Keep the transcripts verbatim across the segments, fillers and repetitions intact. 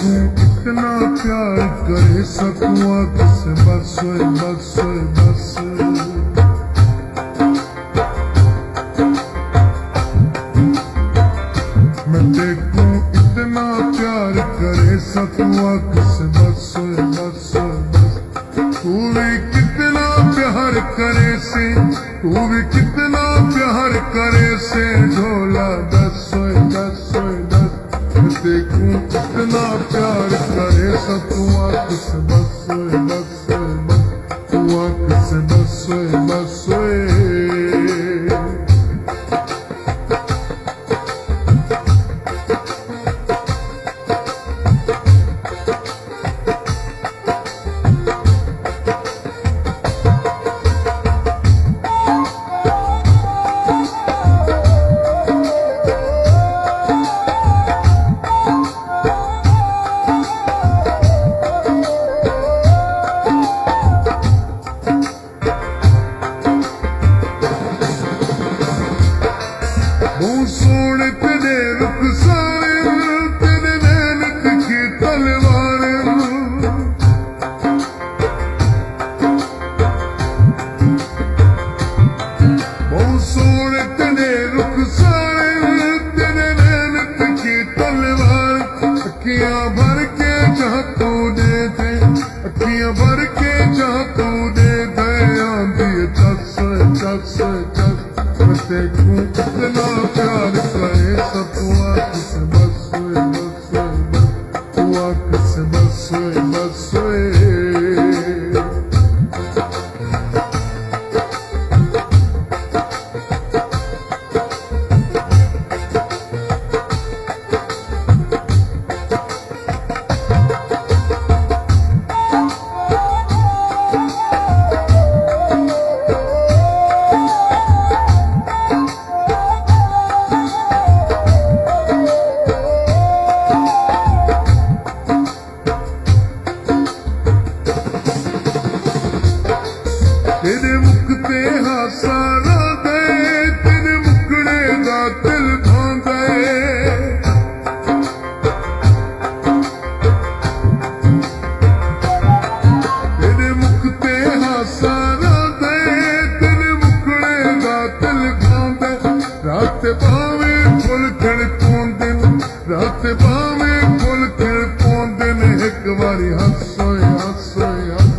اتنا پیار کریساں، توں آکھیسیں بس اوئے، بس اوئے، بس۔ میں تیکوں اتنا پیار کریساں، توں آکھیسیں بس اوئے، بس اوئے، بس۔ توں وی کتنا پیار کریسیں، توں وی کتنا پیار کریسیں، ڈھولا ڈس اوئے، ڈس اوئے، ڈس۔ تیکوں کتنا پیار کریساں، توں آکھیسیں بس اوئے، بس اوئے، بس۔ توں آکھیسیں بس اوئے، بس اوئے۔ ٻہوں سوہݨے تیݙے رخسار، تیݙے نین تکھی تلوار۔ ٻہوں سوہݨے تیݙے رخسار، تیݙے نین تکھی تلوار۔ اکھیاں بھر کے جاں توں ݙیہدیں، اکھیاں بھر کے جاں توں ݙیہدیں، آندی اے چس، چس، چس۔ میں تیکوں اتنا پیار کریساں، توں آکھیسیں بس اوئے، بس اوئے، بس۔ توں آکھیسیں بس اوئے، بس اوئے۔ تیݙے مکھ تے ہاسا رہندے، تیݙے مکھڑے دا تل بھاندے۔ تیݙے مکھ تے ہاسا رہندے، تیݙے مکھڑے دا تل بھاندے۔ رات بھاویں پھل کھڑ پوندن، رات بھاویں پھل کھڑ پوندن، ہک واری ہس اوئے، ہس اوئے، ہس۔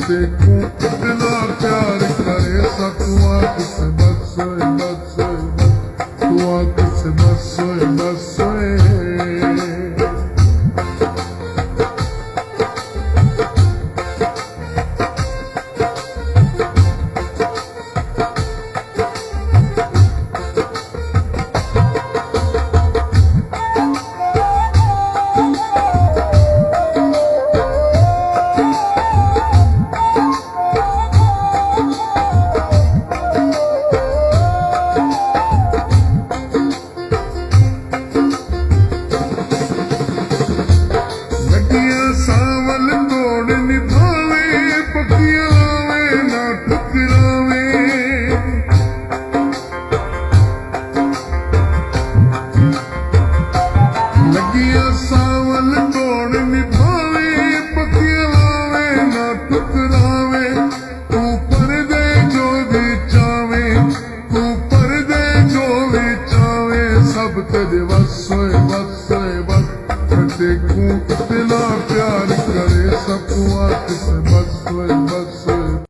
تیکوں اتنا پیار کریساں، توں آکھیسیں بس اوئے، بس اوئے، بس۔ توں آکھیسیں بس اوئے، بس اوئے۔ لڳیاں ساول توڑ نبھاویں، پکیاں لاویں نہ ٹھکراویں۔ لڳیاں ساول توڑ نبھاویں، پکیاں لاویں نہ ٹھکراویں۔ توں پردے جو وی چاویں، توں پردے جو وی چاویں، سب تیݙے وس اوئے، وس اوئے، وس۔ تیکوں اتنا پیار کریساں، توں آکھیسیں بس اوئے، بس اوئے۔